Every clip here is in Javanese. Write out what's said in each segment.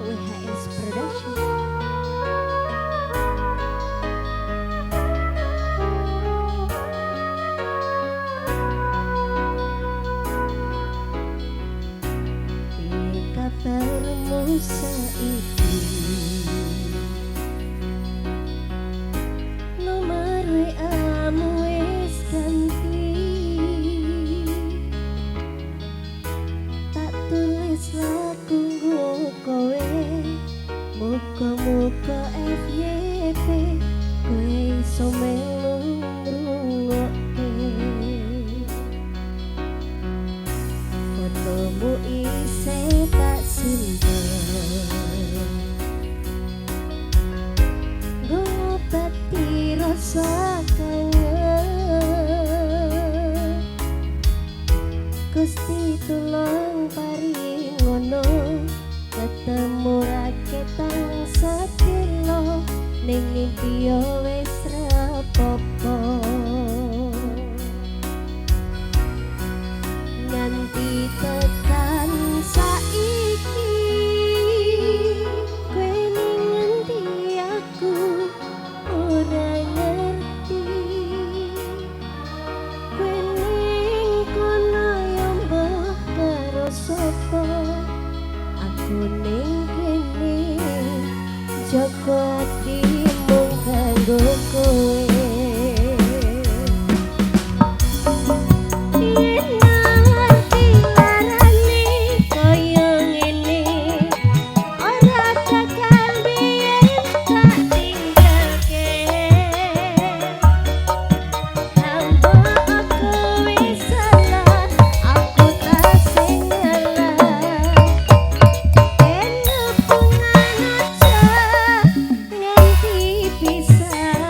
WHS Production. Piye kabarmu saiki? Nomor WA-mu wis ganti. Tak tulis lagu nggo kowe. Muga-muga FYP kowe iso melu ngrungokke. Fotomu isih tak simpen, ngobati rasa kangen. Gusti tulung paringono ketemu raketang sedelo ning mimpi yo wis rapopo. Nganti tekan saiki kowe ning ngendi aku ora ngerti. Kowe ning kono yo mbah karo sapa, aku ning kene jaga ati mung kanggo kowe. Yen ngerti larane kaya ngene, ora bakal biyen tak tinggalke. Hamba aku wis salah, aku tak sing ngalah. Enepungan aja nganti pisah.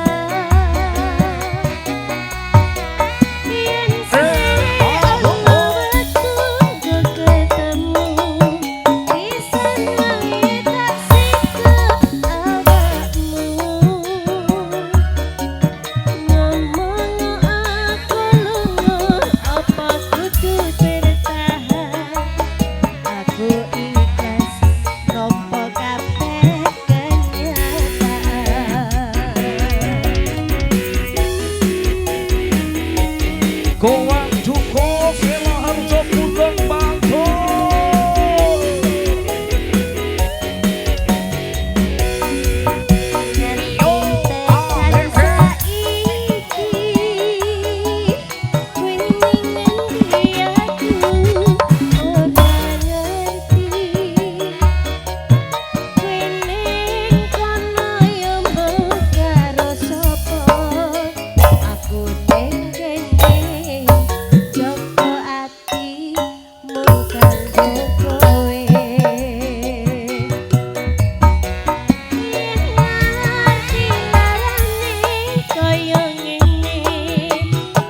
Yen ana wektu nggo ketemu, pisan wae tak sikep awakmu. Ngomong aku lunga, apa kudu bertahan? Aku ikhlas nampa kabeh kenyataan. Goang Duko Selaharjo Pundong Bantul. Nganti tekan saiki kowe ning ngendi aku ora ngerti. Kowe ning kono yo mbah karo sapa, aku ning kene jaga ati mung kanggo kowe. Yen ngerti larane kaya ngene,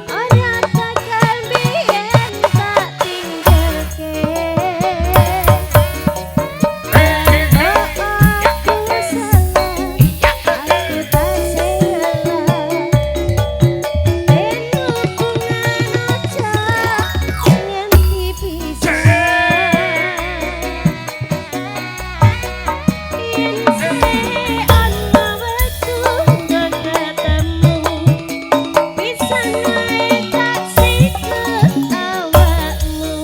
ora bakal biyen tak tinggalke. Aku salah, aku tak sing ngalah. Enepungan aja nganti pisah. Yen ana wektu nggo ketemu, pisan wae tak sikep awakmu.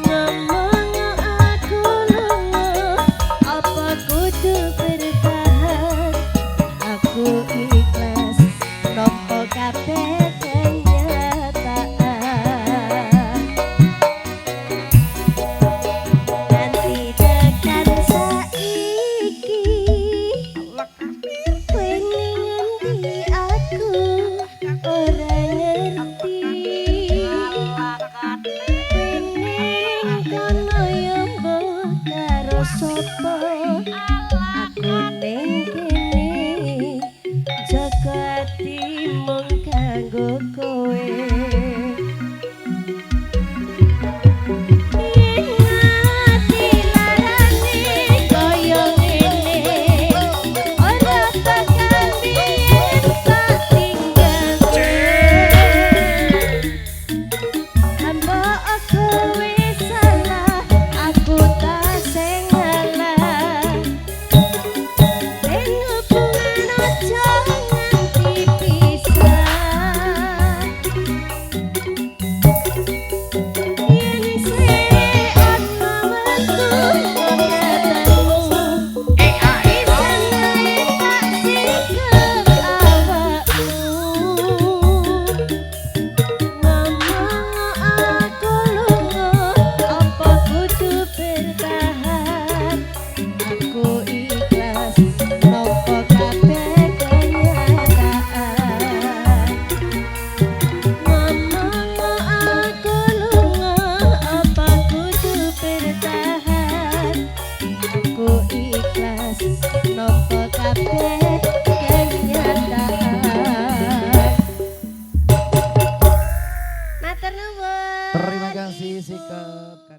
Ngomong aku lunga, apa kudu bertahan? Aku ikhlas nampa kabeh kenyataan. Nganti tekan saiki kowe ning ngendi aku ora ngerti. Kowe ning kono yo mbah karo sapa, aku ning kene jaga ati mung kanggo kowe. Yen ngerti larane kaya ngene, ora bakal biyen tak tinggalke. Hamba aku wis salah, aku tak Karya.